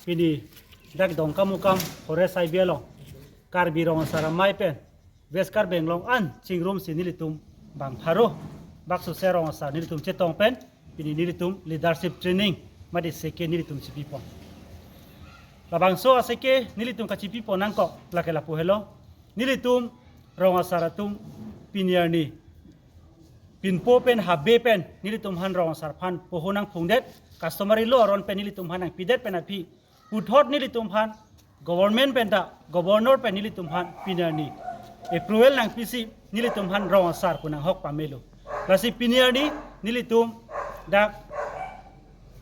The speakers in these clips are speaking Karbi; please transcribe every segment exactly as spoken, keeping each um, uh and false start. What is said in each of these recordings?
Pini dak Dongkamukam Forest Highway along Karbi Rong Asar Amei pen West Karbi Anglong an chingrumsi nelitum bang pharo bak suse rong asar nelitum chetong pen pini nelitum leadership training mate seke nelitum chipipon. Labangso aseke nelitum kachipipon nangkok lake lapu helo. Nelitum rong asar atum pini arni pinpo pen habe pen nelitum aphan rong asar aphan poho nangphungdet, customary law aron pen nelitum aphan nangpidet pen aphi puthot nelitum aphan government pen ta, governor pen nelitum aphan pini arni approval nangpisi nelitum aphan rong asar pu nanghok pamelo. Lasi pini arni nelitum dak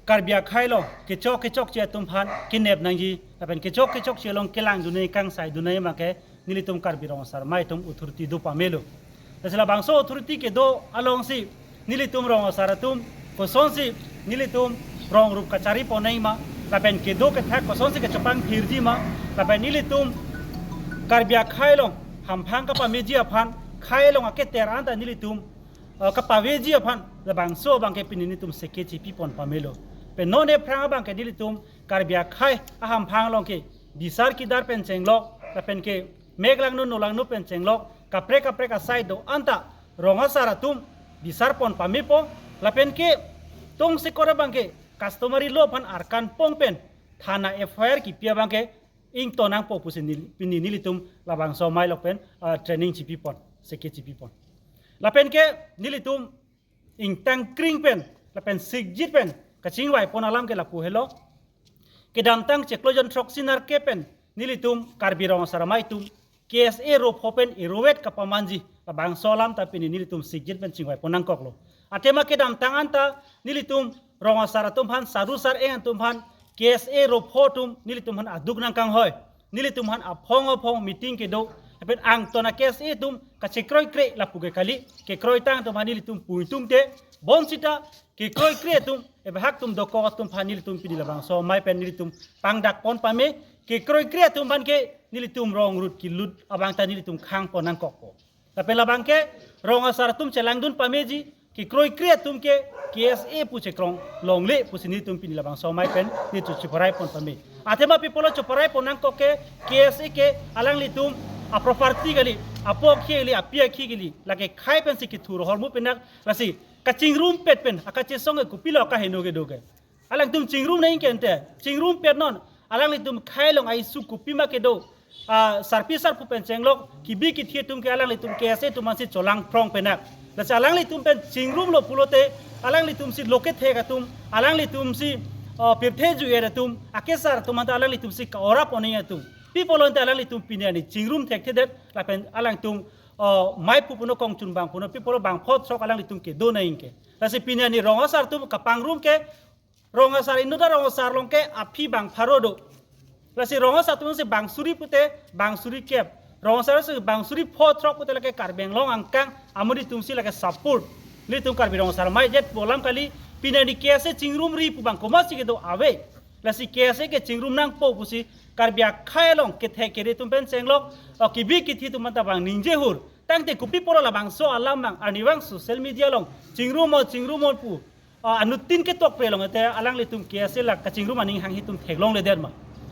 Karbi akhei along kechok kechokche atum aphan kenep nangji lapen kechok kechokche along kelangdun nangji, kangsaidun nangji abangke nelitum Karbi Rong Asar Amei atum authority do pamelo. Lasi labangso authority kedo alongsi nelitum rong asar atum kosonsi nelitum rong rup kacharipon nangji ma, lapen kedo kethak kosonsi kachepangthirji ma, lapen nelitum Karbi akhei along hamphang kapameji aphan, khei along aketer anta nelitum, eh, kapaveji aphan labangso abangke pini nelitum seke chipipon pamelo. Pen non ephrang abangke nelitum Karbi akhei ahamphang along ke bisar kidar pen chenglok lapen ke meklangno nolangno pen chenglok kaprek kaprek asai do anta rong asar atum bisar pon pamepo, lapen ke tongsekot abangke customary law aphan arkan pong pen thana F I R kipi abangke ington nangpo pusi neli, pini nelitum labangso amei along pen, ah, training chipipon, seke chipipon. Lapen ke nelitum ingtangkring pen lapen sikjit pen kachingvaipon alam ke lapu helo. Kedamtang chiklo jon throksi nerkep pen nelitum Karbi Rong Asar Amei atum K S A ropho pen erovet kapamanji labangso alam ta pini nelitum sikjit pen chingvaipon nangkoklo. Athema kedamtang anta nelitum rong asar atum aphan, saru sar-eng atum aphan K S A ropho atum nelitum aphan aduk nangkanghoi, nelitum aphan aphong aphong meeting kedo, lapen angton a-K S A atum kachekroikre lapu ke kali, kekroitang atum aphan nelitum puitum te, bonsita kekroikre atum, ebahak atum dokok atum aphan nelitum pini labangso amei pen nelitum pangdakpon pame, kekroikre atum aphan ke nelitum rong rut kilut abang ta nelitum khangpon nangkokpo. Lapen labangke rong asar atum chelangdun pameji, kekroikre atum ke K S A pu chekrong longle pusi nelitum pini labangso amei pen nelitum chiparaipon pame. Athema pi pulo chiparaipon nangkok ke K S A ke alanglitum aproperty kali, apo akhi kali, api akhi kali, lake khei pensi kethur hormu penak, lasi kachingrumpet pen akachesong ke kopilo akaheno kedo ke. Alangtum chingrum nangji ke ante, chingrumpet non, alanglitum khei along a-issue kopima kedo, ah, sarpi sarpo pen chenglok, kebi kethe atum ke alanglitum K S A atum aphansi cholangphrong penak. Lasi alanglitum pen chingrumlo pulote, alanglitumsi loket thek atum, alanglitumsi, ah, pirthe ju-er atum, akesar atum anta alanglitumsi ka-orap oning atum. Pi pulo ante alanglitum pini arni chingrum thekthedet, lapen alangtum, ah, mei pu puno kongchun bang puno, pi pulo bangpho throk alanglitum kedo nangji ke. Lasi pini arni rong asar atum kapangrum ke, rong asar, inut arong asar along ke aphi bang pharo do. Lasi rong asar atumsi bang suri pute, bang suri kep. Rong asar si bang suri pho throk pute lake Karbi Anglong angkang, amonit atumsi lake support. Nelitum Karbi Rong Asar Amei jet pu alam kali, pini arni K S A chingrumri pu bang komatsi kedo ave. Lasi K S A ke chingrum nangpo pusi Karbi akhei along kethek kere atum pen chenglok, o kebi kethe atum anta bang ningje hur. Tangte kopi pulo labangso alam bang, arnivang social media along chingrumnon, chingrumnon pu, ah, anuttin ketok pre long ate alanglitum K S A la kachingrum aning hanghi atum theklongledet ma?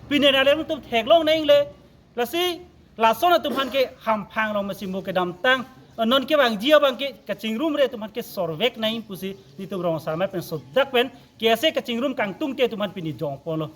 Pini arni alangtum theklong nangle, lasi lason atum aphan ke hamphang along masi mo kedamtang, ah, non kevangji abang ke kachingrumre atum aphan ke sorvek nangji pusi nelitum Rong Asar Amei pen sodak pen K S A kachingrum kangtungte atum aphan pini jongponlo.